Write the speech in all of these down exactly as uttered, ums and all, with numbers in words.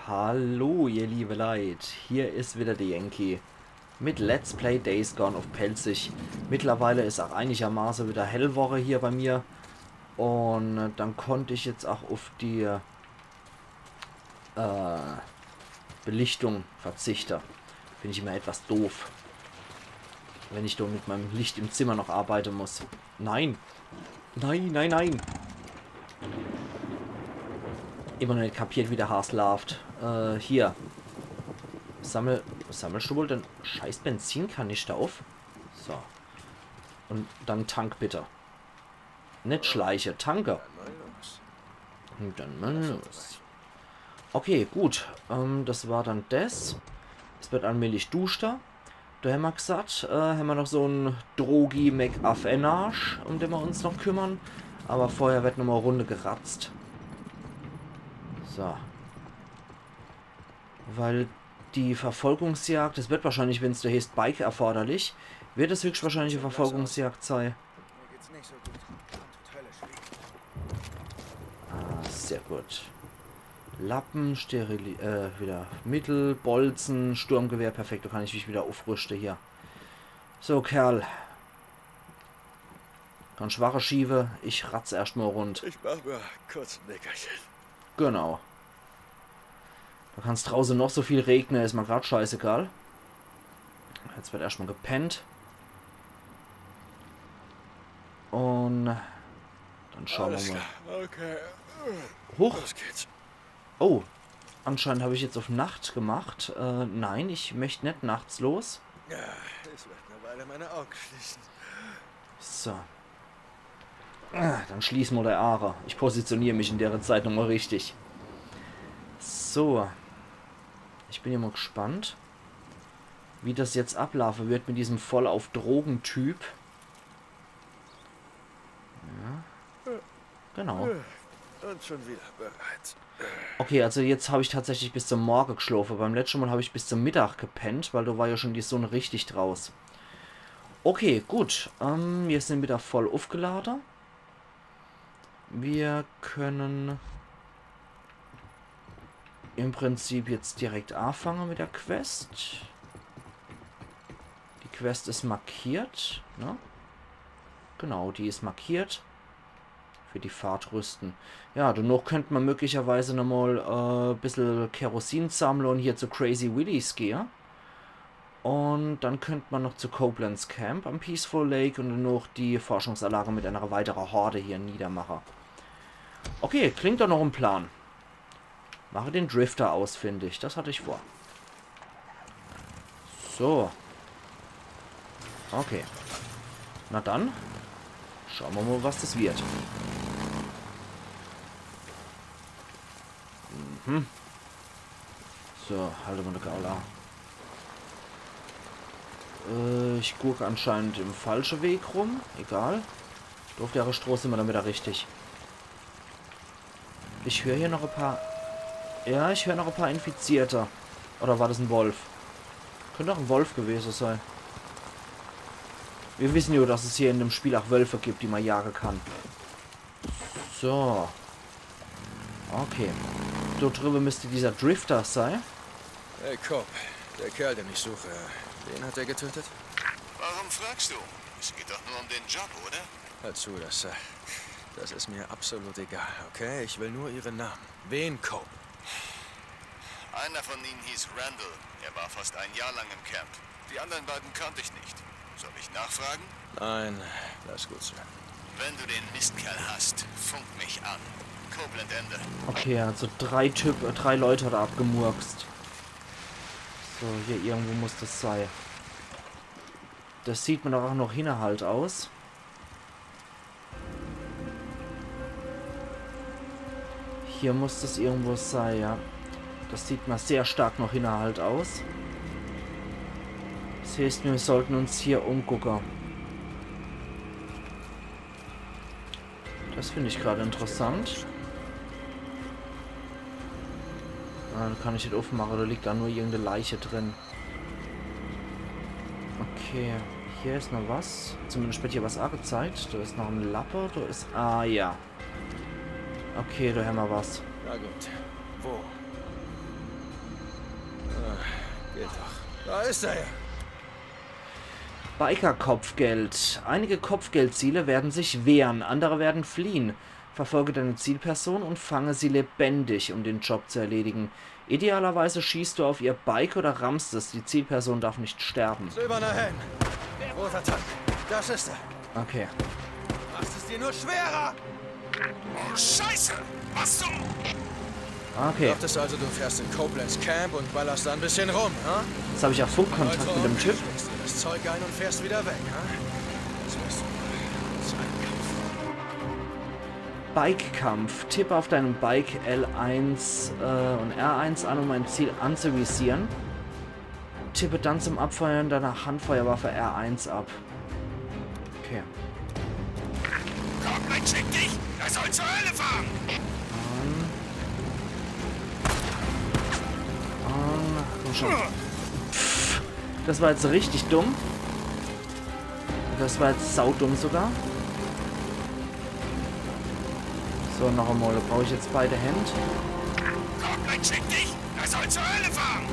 Hallo, ihr liebe Leit, hier is wieder de Yankee mit Let's Play Days Gone uff Pälzisch. Mittlerweile is auch einigermaße wieder Hellwoche hier bei mir. Und dann konnt ich jetzt auch uff die, äh, Belichtung verzichte. Find ich immer etwas doof, wenn ich do mit meinem Licht im Zimmer noch arbeite muss. Nein! Nein, nein, nein! Immer noch net kapiert, wie der Has laaft. Äh, hier. Sammel, sammelst du wohl den scheiß Benzinkanister uff? So. Und dann tank bitte. Net schleiche, tanke. Dann mal los. Und dann mal los. Okay, gut. Ähm, das war dann des. Es wird allmählich duschter. Do hämmer gesagt, äh, hämmer noch so'n Drogi McAfeenarsch, um den mer uns noch kümmern. Aber vorher wird nochmal Runde geratzt. So. Weil die Verfolgungsjagd, das wird wahrscheinlich, wenn's do heißt Bike erforderlich, wird es höchstwahrscheinlich e Verfolgungsjagd sei. Mir geht's nicht so gut. Tut höllisch weh. Ah, sehr gut. Lappen, Sterili-, äh, wieder Mittel, Bolzen, Sturmgewehr, perfekt, do kann ich mich wieder uffrüschte hier. So, Kerl. Kannsch Wache schiewe, ich ratz erscht mal rund. Ich mach mir kurz ein Nickerchen. Genau. Do kann's drauße noch so viel regne, is mir grad scheißegal. Jetzt wird erscht mal gepennt. Und dann schaue mer mal. Alles klar, okay. Huch. Los geht's. Oh, anscheinend hab ich jetzt uff Nacht gemacht. Äh, nein, ich möcht net nachts los. Ja, es wird eine Weile meine Augen schließen. So. Ah, dann schließ mal dei Aache. Ich positionier mich in dere Zeit nochmal richtig. So. Ich bin ja mal gespannt, wie das jetzt ablaafe wird mit diesem Voll-auf-Drogen-Typ. Ja. Genau. Und schon wieder bereit. Okay, also jetzt hab ich tatsächlich bis zum Morge geschlofe. Beim letschte Mal hab ich bis zum Mittag gepennt, weil do war ja schon die Sonne richtig draus. Okay, gut. Ähm, mir sin wieder voll uffgelade. Mir können im Prinzip jetzt direkt aafange mit der Quest. Die Quest is markiert, ne? Genau, die is markiert. Für die Fahrt rüsten. Ja, danach könnt mer möglicherweise nochmal, äh, bissel Kerosin sammle und hier zu Crazy Willys gehe. Und dann könnt mer noch zu Copeland's Camp am Peaceful Lake und danach die Forschungsanlage mit einer weiteren Horde hier niedermache. Okay, klingt doch noch im Plan. Mache den Drifter ausfindig. Das hatt ich vor. So. Okay. Na dann. Schaue mer mal, was das wird. Mhm. So, halt mal de Gaul a. Äh, ich gurk anscheinend im falsche Weg rum. Egal. Uff dere Stroß sin mer dann wieder richtig. Ich hör hier noch e paar. Ja, ich hör noch e paar Infizierte. Oder war das en Wolf? Könnt auch en Wolf gewese sei. Mir wissen ja, dass es hier in dem Spiel auch Wölfe gibt, die mer jage kann. So. Okay. Dort drübe müsste dieser Drifter sei. Hey, Cope. Der Kerl, den ich suche, wen hat er getötet? Warum fragst du? Es geht doch nur um den Job, oder? Hör zu, das, äh, das ist mir absolut egal, okay? Ich will nur ihren Namen. Wen, Cope? Einer von ihnen hieß Randall. Er war fast ein Jahr lang im Camp. Die anderen beiden kannte ich nicht. Soll ich nachfragen? Nein, lass gut sein. Wenn du den Mistkerl hast, funk mich an. Copeland Ende. Okay, also drei Typ, äh, drei Leute hat er abgemurkst. So, hier irgendwo muss das sei. Das sieht mer doch auch noch Hinnerhalt aus. Hier muss das irgendwo sei, ja. Das sieht mer sehr stark noch Hinnerhalt aus. Das heißt, mir sollten uns hier umgucke. Das find ich grad interessant. Ah, do kann ich net uffmache, do liegt do nur irgende Leiche drin. Okay, hier is noch was. Zumindest wird hier was agezeigt. Do is noch en Lappe, do is... Ah, ja. Okay, do hämmer was. Na gut. Wo? Da ist er ja. Biker-Kopfgeld. Einige Kopfgeldziele werden sich wehren, andere werden fliehen. Verfolge deine Zielperson und fange sie lebendig, um den Job zu erledigen. Idealerweise schießt du auf ihr Bike oder rammst es. Die Zielperson darf nicht sterben. Silberner Helm. Roter Tank. Das ist er. Okay. Machst es dir nur schwerer. Oh, Scheiße! Was zum... Okay. Dachtest also, du fährst in Copelands Camp und ballerst da ein bisschen rum, ha? Jetzt habe ich auch Funkkontakt mit dem Typ. Steckst dir das Zeug ein und fährst wieder weg, ha? Das wärst du mal. Zweikampf. Bikekampf. Tippe auf deinem Bike L eins äh, und R eins an, um ein Ziel anzuvisieren. Tippe dann zum Abfeuern deiner Handfeuerwaffe R eins ab. Okay. Komm, mein Schick dich! Er soll zur Hölle fahren! Ähm, komm schon. Pff, das war jetzt richtig dumm. Das war jetzt saudumm sogar. So, noch einmal. Da brauche ich jetzt beide Hände. Komm, mein Schick dich! Er soll zur Hölle fahren!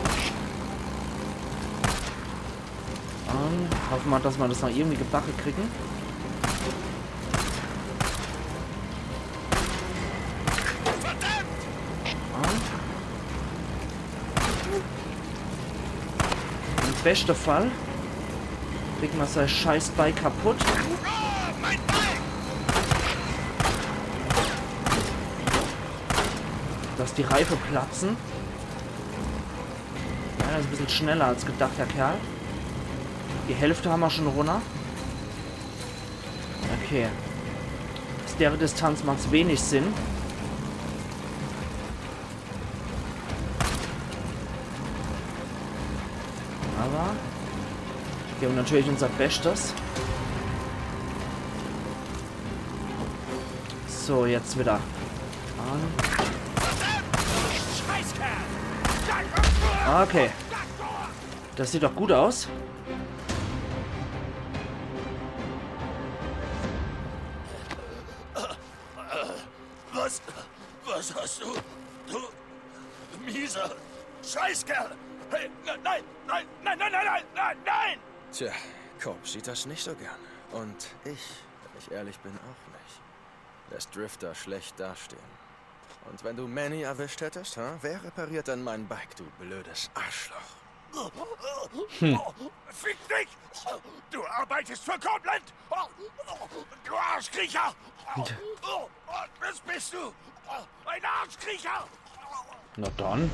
Und hoffen wir, dass wir das noch irgendwie gebacke kriegen. Verdammt! Und im besten Fall kriegen wir sein scheiß Bike kaputt. Oh, mein Bein! Dass die Reife platzen. Ja, das ist ein bisschen schneller als gedacht, der Kerl. Die Hälfte haben wir schon runter. Okay. Aus der Distanz macht's wenig Sinn. Aber wir geben natürlich unser Bestes. So, jetzt wieder. An. Okay. Das sieht doch gut aus. Was? Was hast du? Du mieser Scheißkerl! Hey, nein, nein, nein, nein, nein, nein, nein, nein, nein! Tja, Cope sieht das nicht so gern. Und ich, wenn ich ehrlich bin, auch nicht. Lässt Drifter schlecht dastehen. Und wenn du Manny erwischt hättest, ha? Wer repariert dann mein Bike, du blödes Arschloch? Fick dich! Du arbeitest für Copeland! Du Arschkriecher! Das bist du! Ein Arschkriecher! Na dann.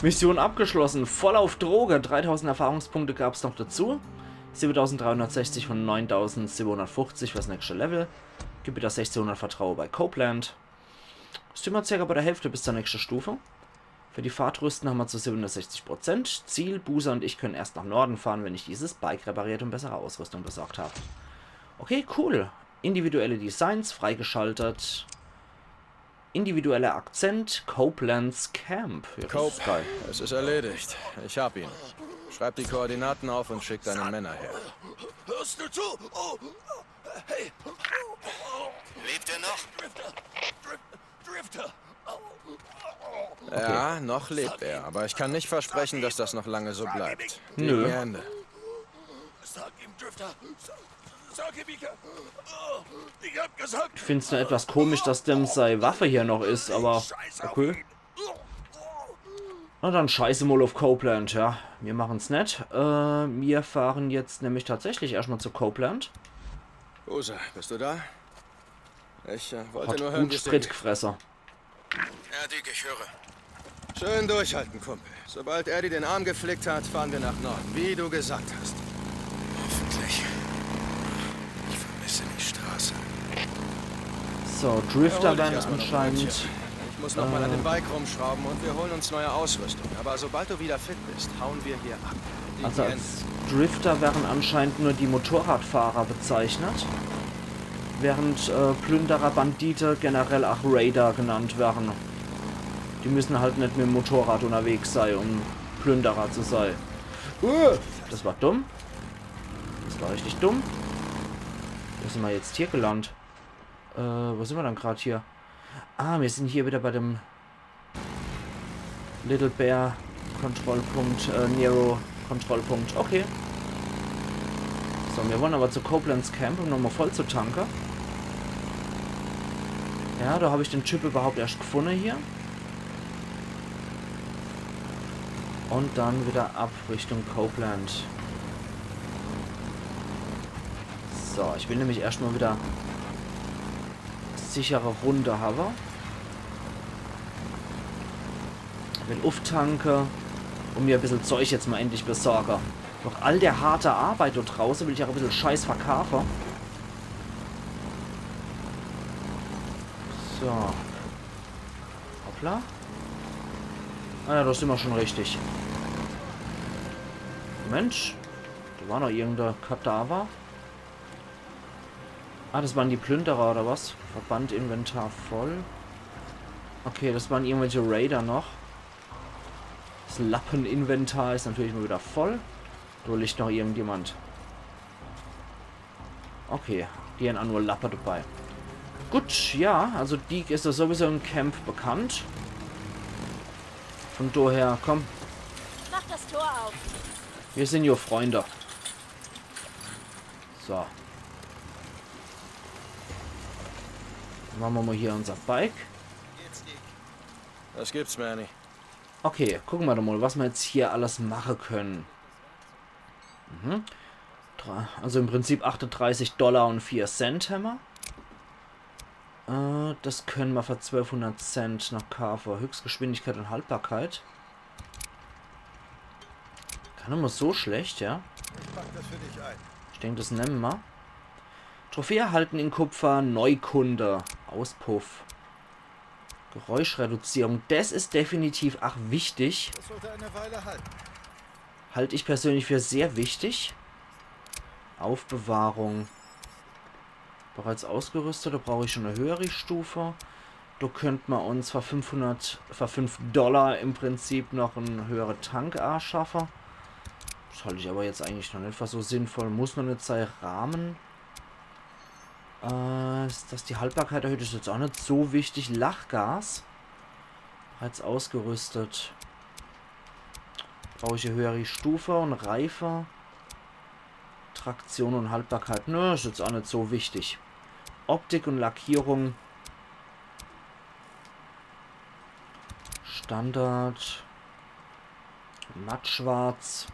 Mission abgeschlossen. Voll auf Droge. Dreitausend Erfahrungspunkte gab's noch dazu. Siebentausenddreihundertsechzig von neuntausendsiebenhundertfünfzig fürs nächste Level. Gibt wieder sechzehnhundert Vertraue bei Copeland. Sind wir circa bei der Hälfte bis zur nächsten Stufe. Für die Fahrtrüsten haben wir zu siebenundsechzig Prozent. Ziel, Boozer und ich können erst nach Norden fahren, wenn ich dieses Bike repariert und bessere Ausrüstung besorgt habe. Okay, cool. Individuelle Designs freigeschaltet. Individueller Akzent, Copeland's Camp. Ja, das ist geil. Es ist erledigt. Ich hab ihn. Schreib die Koordinaten auf und schick deine Männer her. Hörst du zu? Oh, hey, Lebt er noch? Drifter! Ja, noch lebt er, aber ich kann nicht versprechen, dass das noch lange so bleibt. Nö. Gegen Ende. Sag ihm, Drifter! Sag ihm, ich, ich hab gesagt! Ich find's nur etwas komisch, dass dem sei Waffe hier noch ist, aber okay. Na dann scheiße mal auf Copeland, ja. Wir machen's net. Äh, wir fahren jetzt nämlich tatsächlich erstmal zu Copeland. Boozer, bist du da? Ich äh, wollte Hat nur hören, gut wie es dir Sprit geht. Gefresse. Ja, Dick, ich höre. Schön durchhalten, Kumpel. Sobald Eddie den Arm geflickt hat, fahren wir nach Norden, wie du gesagt hast. Hoffentlich. Ich vermisse die Straße. So, Drifter Erhol dich werden erstmal noch ein anscheinend. Weilchen. Ich muss nochmal an dem Bike rumschrauben und wir holen uns neue Ausrüstung. Aber sobald du wieder fit bist, hauen wir hier ab. Die Also Grenze. Als Drifter werden anscheinend nur die Motorradfahrer bezeichnet, während äh, Plünderer, Bandite generell auch Raider genannt werden. Die müssen halt net mit dem Motorrad unterwegs sein, um Plünderer zu sein. Uh, das war dumm. Das war richtig dumm. Wo sind wir jetzt hier gelandet? Äh, wo sind wir dann gerade hier? Ah, wir sind hier wieder bei dem Little Bear Kontrollpunkt, äh, Nero Kontrollpunkt, okay. So, mir wolle awwer zu Copelands Camp, um nochmol voll zu tanke. Ja, do hab ich den Typ iwwerhaupt erscht gfunne hier. Un dann widder ab Richtung Copeland. So, ich will nämlich erscht mol widder sichere Runde hawwe. Will uftanke un mir e bissel Zeug jetzt mol endlich besorge. Noch all der harte Arbeit do drauße will ich ach e bissel Scheiß verkaafe. So. Hoppla. Ah ja, do sin mer schun richtig. Mensch, do war noch irgend e Kadaver. Ah, des waren die Plünderer, oder was? Verband, Inventar voll. Okay, des waren irgendwelche Raider noch. Des Lappeninventar is natürlich mol widder voll. Do liegt noch irgendjemand. Okay, die hän ach nur Lappe dabei. Gut, ja, also Deek is jo sowieso im Camp bekannt. Vun doher, komm, Mach das Tor auf. mir sin jo Freunde. So. Mache mer mol hier unser Bike. Was gibt's, Manny? Okay, gucke mer doch mol, was mer jetzt hier alles mache kenne. Mhm. Dra-, also im Prinzip achtedreißig Dollar un vier Cent hämmer. Äh, des kenne mer für zwölfhundert Cent noch kaafe. Höchstgeschwindigkeit un Haltbarkeit. Gar nimmer so schlecht, ja. Ich pack das für dich ein. Ich denk, des nemme mer. Trophäe erhalten in Kupfer, Neukunde. Auspuff. Geräuschreduzierung. Des is definitiv ach wichtig. Das sollte eine Weile halten. Halt ich persönlich für sehr wichtig. Aufbewahrung. Bereits ausgerüstet, do brauch ich schun e höhere Stufe. Do könnt mer uns für fünfhundert, für fünf Dollar im Prinzip noch en höhere Tank aschaffe. Des halt ich awwer jetzt eigentlich noch net für so sinnvoll. Muss noch net sei. Rahmen. Äh, is des die Haltbarkeit erhöht, is jetzt ach net so wichtig. Lachgas. Bereits ausgerüstet. Brauch ich e höhere Stufe un Reife. Traktion un Haltbarkeit. Nö, is jetzt ach net so wichtig. Optik un Lackierung. Standard. Mattschwarz.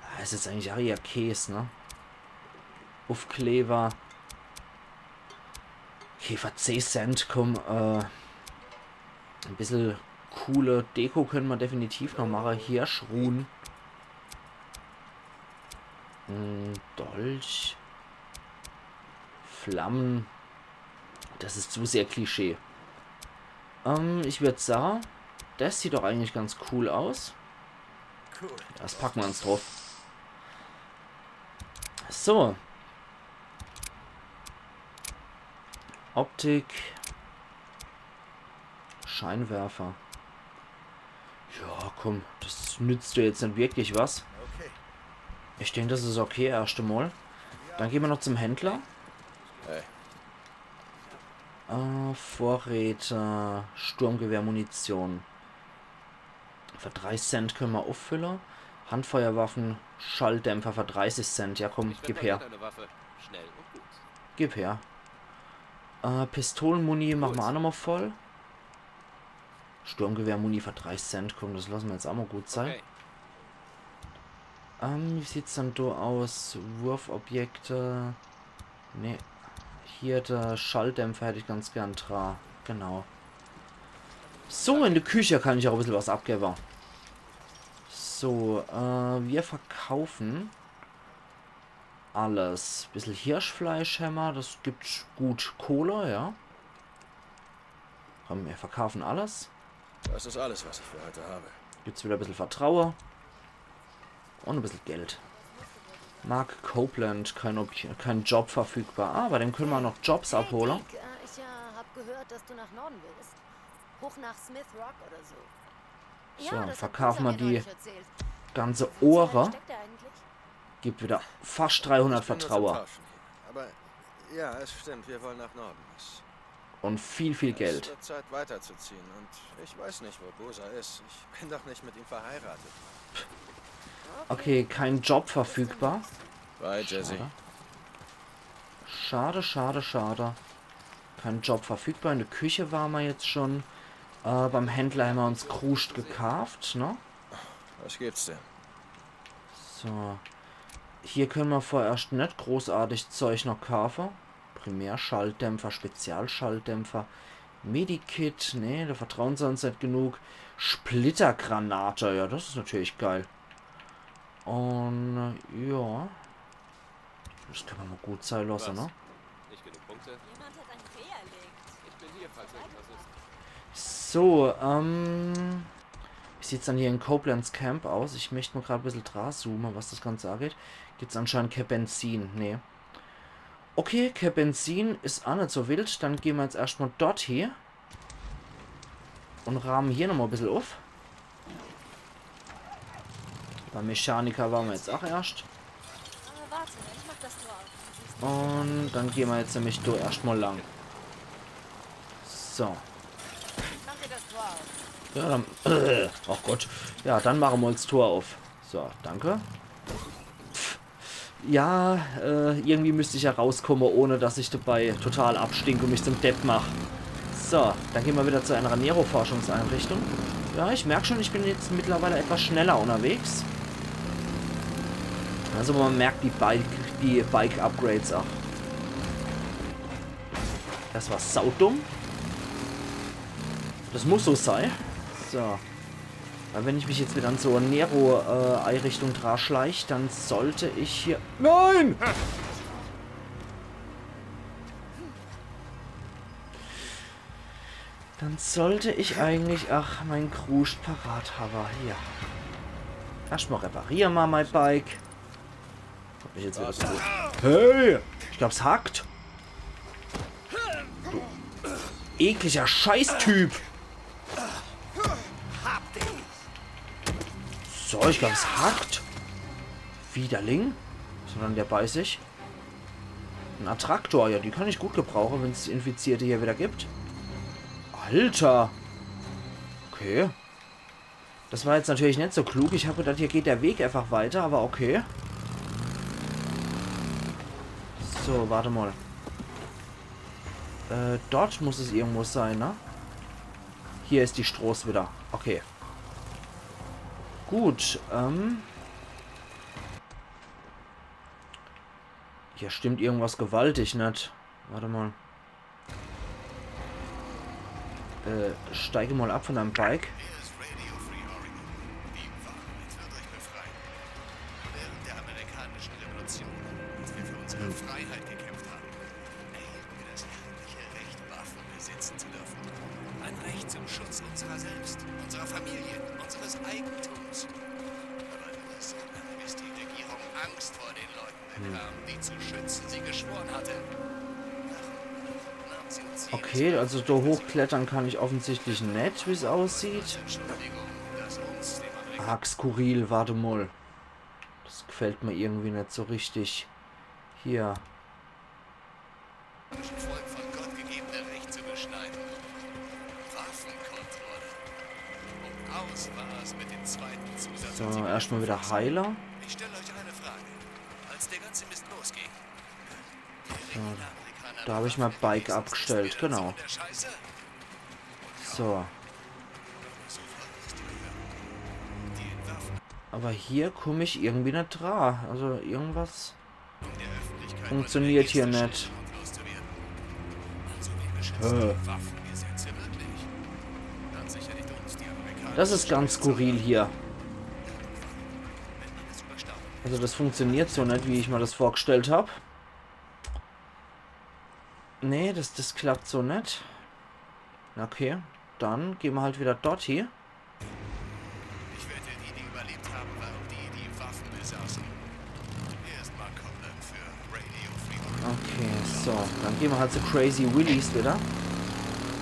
Ah, is jetzt eigentlich ach eher Käs, ne? Uffkleber. Okay, für zeh Cent, komm, äh, e bissel coole Deko kenne mer definitiv noch mache. Hirschruhen. Mm, Dolch. Flammen. Des is zu sehr Klischee. Ähm, ich würd sage, des sieht doch eigentlich ganz cool aus. Cool. Des packe mer uns druff. So. Optik. Scheinwerfer. Ja, komm, des nützt jo jetzt net wirklich was. Okay. Ich denk, des is okay, erscht emol. Dann gehn mer noch zum Händler. Hey. Äh, Vorräte, Sturmgewehrmunition. Für drei Cent kenne mer uffülle. Handfeuerwaffen, Schalldämpfer für dreißig Cent. Ja, komm, gib her. Eine Waffe. Schnell und gut. Gib her. Äh, Pistolenmuni mache mer ach nochmol voll. Sturmgewehrmuni für drei Cent, komm, des lasse mer jetzt ach mol gut sei. Okay. Ähm, wie sieht's dann do aus? Wurfobjekte. Nee. Hier, de Schalldämpfer hätt ich ganz gern dra. Genau. So, in de Küch kann ich ach e bissel was abgewwe. So, äh, mir verkaufe alles. Bissel Hirschfleisch hämmer, des gibt gut Kohle, ja. Komm, mir verkaufe alles. Das ist alles, was ich für heute habe. Gibt's widder e bissel Vertraue. Un e bissel Geld. Mark Copeland, kein, Ob kein Job verfügbar. Ah, bei dem kenne mer noch Jobs abhole. Deek, äh, ich äh, hab gehört, dass du nach Norden willst. Hoch nach Smith Rock oder so. So, Ja, das hat verkaufe mer Benjamin die euch erzählt. ganze Wo viel Ohre. Steckt er eigentlich? Gibt widder fascht dreihundert Ich bin nur zum Vertraue. Tauschen hier. Aber ja, es stimmt, wir wollen nach Norden. Es Un viel, viel es Geld. Wird Zeit weiterzuziehen und ich weiß nicht, wo Boozer ist. Ich bin doch nicht mit ihm verheiratet. Okay, kein Job verfügbar. Bye, Jesse. Schade, schade, schade. Kein Job verfügbar. In der Küche waren wir jetzt schon. Äh, beim Händler haben wir uns Kruscht gekauft, ne? Was gibt's denn? So. Hier können wir vorerst net großartig Zeug noch kaufen. Primärschalldämpfer, Spezialschalldämpfer. Medikit, nee, da vertrauen sie uns nicht genug. Splittergranate, ja, das ist natürlich geil. Und, äh, ja. Das kann man mal gut sein lassen, ne? Nicht genug Punkte? Jemand hat ein Reh erlegt. Ich bin hier, falls irgendwas ist. So, ähm. Wie sieht's dann hier in Copelands Camp aus? Ich möchte mal gerade ein bisschen dran zoomen, was das Ganze angeht. Gibt's anscheinend kein Benzin, nee. Okay, kein Benzin ist auch nicht so wild. Dann gehen wir jetzt erstmal dort hier. Und rahmen hier nochmal ein bisschen auf. Beim Mechaniker waren wir jetzt auch erst. Aber warte, ich mach das Tor auf. Und dann gehen wir jetzt nämlich da erstmal lang. So. Ich mach dir das Tor auf. Ja, dann. Äh, ach Gott. Ja, dann machen wir uns Tor auf. So, danke. Pff. Ja, äh, irgendwie müsste ich ja rauskommen, ohne dass ich dabei total abstinke und mich zum Depp mach. So, dann gehen wir wieder zu einer Nero-Forschungseinrichtung. Ja, ich merke schon, ich bin jetzt mittlerweile etwas schneller unterwegs. Also man merkt die Bike, die Bike-Upgrades auch. Das war saudumm. Das muss so sein. So. Weil wenn ich mich jetzt wieder an so eine Nero-Einrichtung dran schleich, dann sollte ich hier. Nein! Dann sollte ich eigentlich, ach, mein Kruscht parat haben. Hier. Erstmal repariere mal mein Bike. Hab mich jetzt wieder so. Hey! Ich glaub's hackt. Du ekliger Scheißtyp. So, ich glaub's hackt. Widerling. Sondern der bei sich. Ein Attraktor, ja, die kann ich gut gebrauchen, wenn's Infizierte hier wieder gibt. Alter. Okay. Das war jetzt natürlich nicht so klug. Ich hab gedacht, hier geht der Weg einfach weiter, aber okay. So, warte mal. Äh, dort muss es irgendwo sein, ne? Hier ist die Stroß wieder. Okay. Gut, ähm. Hier stimmt irgendwas gewaltig net. Warte mal. Äh, steige mal ab von deinem Bike. Hier ist Radio Free Oregon. Die Waffen wird euch befreien. Während der amerikanischen Revolution, als wir für unsere Freiheit gekämpft haben, erhielten wir das herrliche Recht, Waffen besitzen zu dürfen. Ein Recht zum Schutz unserer selbst, unserer Familie, unseres Eigentums. Aber nur so lange, bis die Regierung Angst vor den Leuten bekam, die zu schützen sie geschworen hatte. Nach und nach nahm sie uns jedes Okay, Mal also da hochklettern kann ich offensichtlich net, wie's aussieht. Entschuldigung, dass uns, dem Amerikaner Arg skurril, warte mal. Das gefällt mir irgendwie net so richtig. Hier. Volk von Gott gegebene Recht zu beschneiden. Waffenkontrolle. Und aus war es mit dem zweiten Zusatz. So, erstmal wieder Heiler. Ich stelle euch eine Frage. Als der ganze Mist losging, Da habe ich mein Bike abgestellt, genau. der Scheiße? So. Aber hier komme ich irgendwie net dran. Also irgendwas funktioniert hier net. Also wie beschützt die Waffengesetze wirklich? Dann sicher nicht uns, die Amerikaner. Das ist ganz skurril hier. Also das funktioniert so net, wie ich mir das vorgestellt hab. Nee, das, das klappt so net. Okay, dann gehen wir halt wieder dort hier. Ich wette, die, die überlebt haben, waren die, die Waffen besaßen. Hier ist Mark Copeland für Radio Free Oregon. Okay, so, dann gehen wir halt zu Crazy Willys wieder.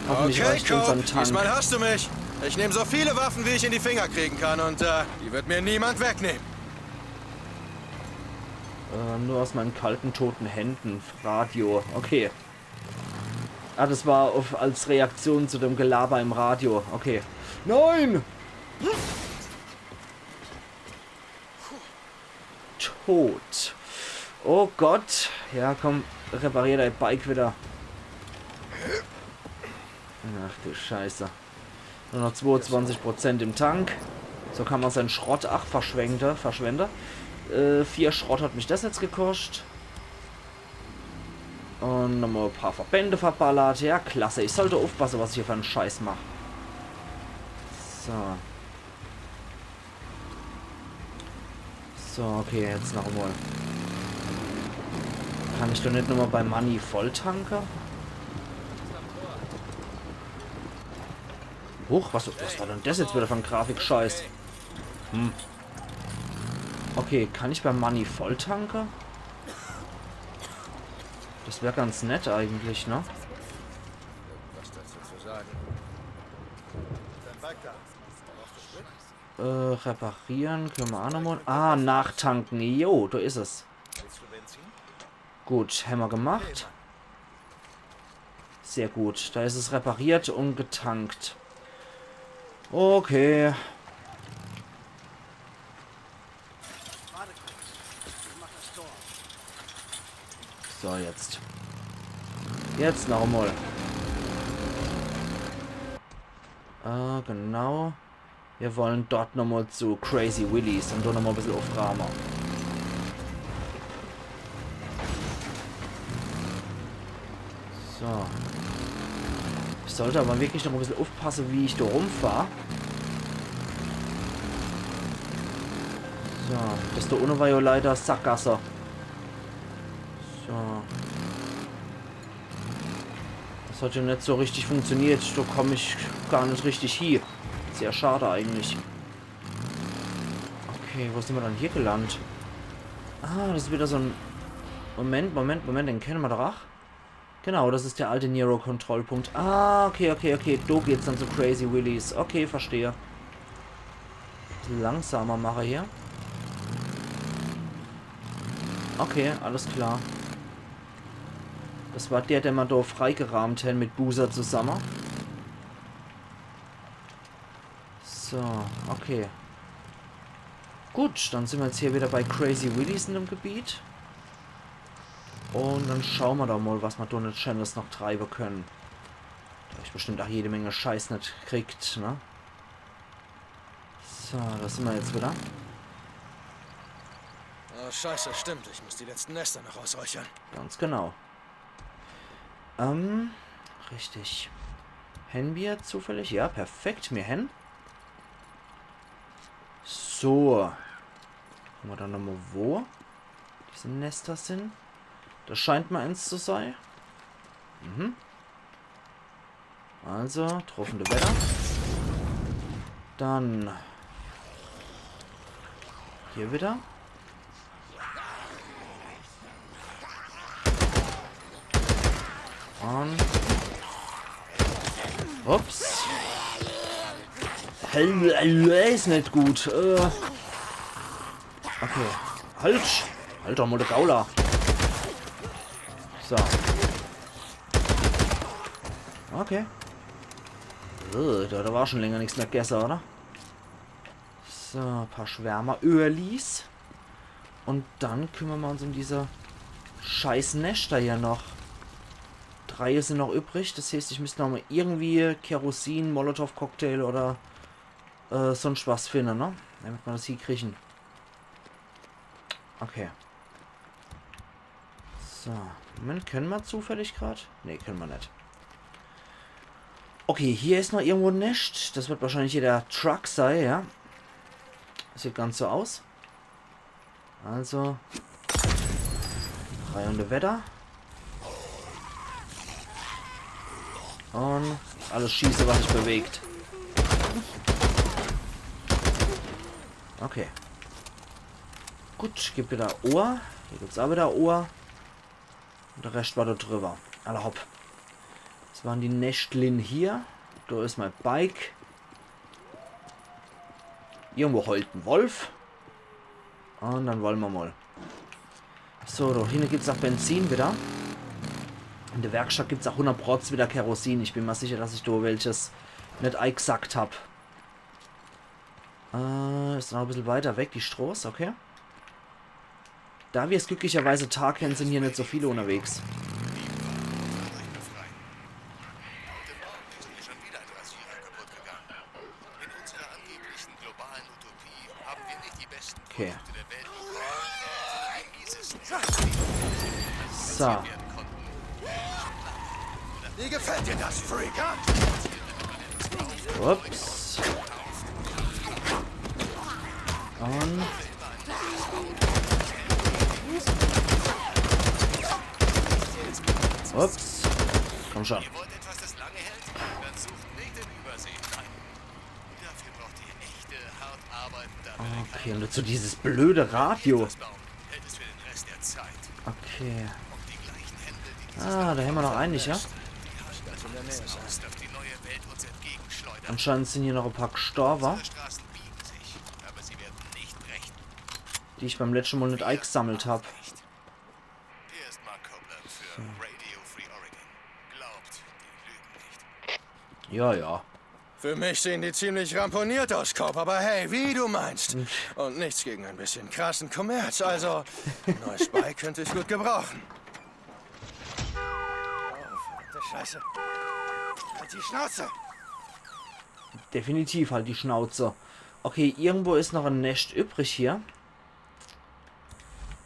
Hoffentlich Okay, reicht uns ein Cope, Tank. Diesmal hast du mich. Ich nehme so viele Waffen, wie ich in die Finger kriegen kann und äh, die wird mir niemand wegnehmen. Äh, nur aus meinen kalten, toten Händen. Radio. Okay. Ah, das war auf, als Reaktion zu dem Gelaber im Radio. Okay. Nein! tot. Oh Gott. Ja, komm, reparier dei Bike wieder. Ach du Scheiße. Nur noch zweiundzwanzig Prozent im Tank. So kann ma sein Schrott, ach, verschwende, verschwende. Äh, vier Schrott hat mich das jetzt gekoscht. Und nochmal e paar Verbände verballert. Ja, klasse. Ich sollt uffpasse, was ich hier für en Scheiß mach. So. So, okay, jetzt nochmal. Kann ich doch net nochmal bei Money volltanke? Huch, was, was war denn das jetzt wieder für en Grafikscheiß? Hm. Okay, kann ich bei Money volltanke? Das wär ganz nett eigentlich, ne? Was dazu zu sagen? Äh, reparieren können wir auch nochmal. Ah, nachtanken. Jo, da ist es. Gut, haben wir gemacht. Sehr gut, da ist es repariert und getankt. Okay. So, jetzt. Jetzt nochmal. Äh, genau. Wir wollen dort nochmal zu Crazy Willys und dort nochmal ein bisschen aufräumen. So. Ich sollte aber wirklich noch ein bisschen aufpassen, wie ich da rumfahre. So, das da unten war ja leider Sackgasse. So. Das hat ja nicht so richtig funktioniert. Da komme ich gar nicht richtig hin. Sehr schade eigentlich. Okay, wo sind wir dann hier gelandet? Ah, das ist wieder so ein... Moment, Moment, Moment, den kennen wir doch. Ach. Genau, das ist der alte Nero-Kontrollpunkt. Ah, okay, okay, okay. Da geht's dann zu Crazy Willys. Okay, verstehe. Langsamer mache hier. Okay, alles klar. Das war der, den wir da freigeraumt haben mit Boozer zusammen. So, okay. Gut, dann sind wir jetzt hier wieder bei Crazy Willys in dem Gebiet. Und dann schauen wir doch mal, was wir da nicht Schönes noch treiben können. Da hab ich bestimmt auch jede Menge Scheiß nicht kriegt, ne? So, da sind wir jetzt wieder. Oh, Scheiße, stimmt. Ich muss die letzten Nester noch ausräuchern. Ganz genau. Ähm, richtig. Haben wir zufällig? Ja, perfekt, wir haben. So. Gucken wir dann nochmal, wo diese Nester sind. Das scheint mal eins zu sein. Mhm. Also, getroffene Wetter. Dann hier wieder. Und... Ups. Hell, hell, ist nicht gut. Äh. Okay. Halt! Halt doch mal die Gaula. So. Okay. Äh, da, da war schon länger nichts mehr gegessen, oder? So, ein paar Schwärmer-Öhrlis. Und dann kümmern wir uns um diese scheiß Nester hier noch. Drei sind noch übrig. Das heißt, ich müsste noch mal irgendwie Kerosin, Molotow-Cocktail oder äh, sonst was finden, ne? Damit wir das hinkriegen. Okay. So, Moment, können wir zufällig grad? Ne, können wir nicht. Okay, hier ist noch irgendwo ein Nest. Das wird wahrscheinlich hier der Truck sein, ja. Sieht ganz so aus. Also, rein in die Wetter. Und alles schießen, was sich bewegt. Okay. Gut, gibt wieder Ohr. Hier gibt's auch wieder Ohr. Und der Rest war da drüber. Alla hopp. Das waren die Nestlin hier. Da ist mein Bike. Irgendwo heult ein Wolf. Und dann wollen wir mal. So, da hinten gibt's auch Benzin wieder. In der Werkstatt gibt's auch hundert Prozent wieder Kerosin. Ich bin mir sicher, dass ich da welches nicht eingesackt hab. Äh, ist noch ein bisschen weiter weg, die Stroß, okay. Da wir's glücklicherweise Tag hen, sin hier net so viele unterwegs. Heute Morgen ist mir schon wieder ein Rasierer kaputt gegangen. In unserer angeblichen globalen Utopie haben wir nicht die besten Okay. Produkte der Welt bekommen, sondern die miesesten So. werden konnten. Wie gefällt dir das, Freak? Ups. Und. Ups. Komm schon. Ihr wollt etwas, das lange hält? Dann sucht nicht in Übersee. Nein. Dafür braucht ihr echte, hart arbeitende Amerikaner. Okay, und dazu dieses blöde Radio. Das Baum hält es für den Rest der Zeit. Okay. Und die gleichen Hände, die Ah, da hämmer noch einen, ja? Alles, auf die neue Welt uns entgegenschleudert. Anscheinend sin hier noch e paar gestorwe, Die Straßen biegen sich, aber sie werden nicht brechen. die ich beim letschte Mol net eigesammelt hab. Hier ist Mark Copeland für Radio Free Oregon. Glaubt, die lügen nicht. Ja, ja. Für mich sehen die ziemlich ramponiert aus, Cope, aber hey, wie du meinst. Und nichts gegen ein bisschen krassen Kommerz, also ein neues Bein könnte ich gut gebrauchen. Oh, verdammte Scheiße. Halt die Schnauze! Definitiv halt die Schnauze. Okay, irgendwo is noch e Nescht übrig hier.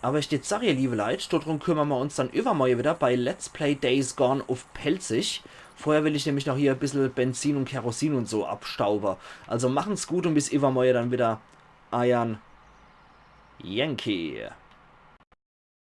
Aber ich dät sage, ihr liebe Leit, dodrum kümmere mer uns dann iwwermorje wieder bei Let's Play Days Gone uff Pälzisch. Vorher will ich nämlich noch hier e bissel Benzin und Kerosin und so abstaube. Also machen's gut und bis iwwermorje dann wieder. Eiern Yankee.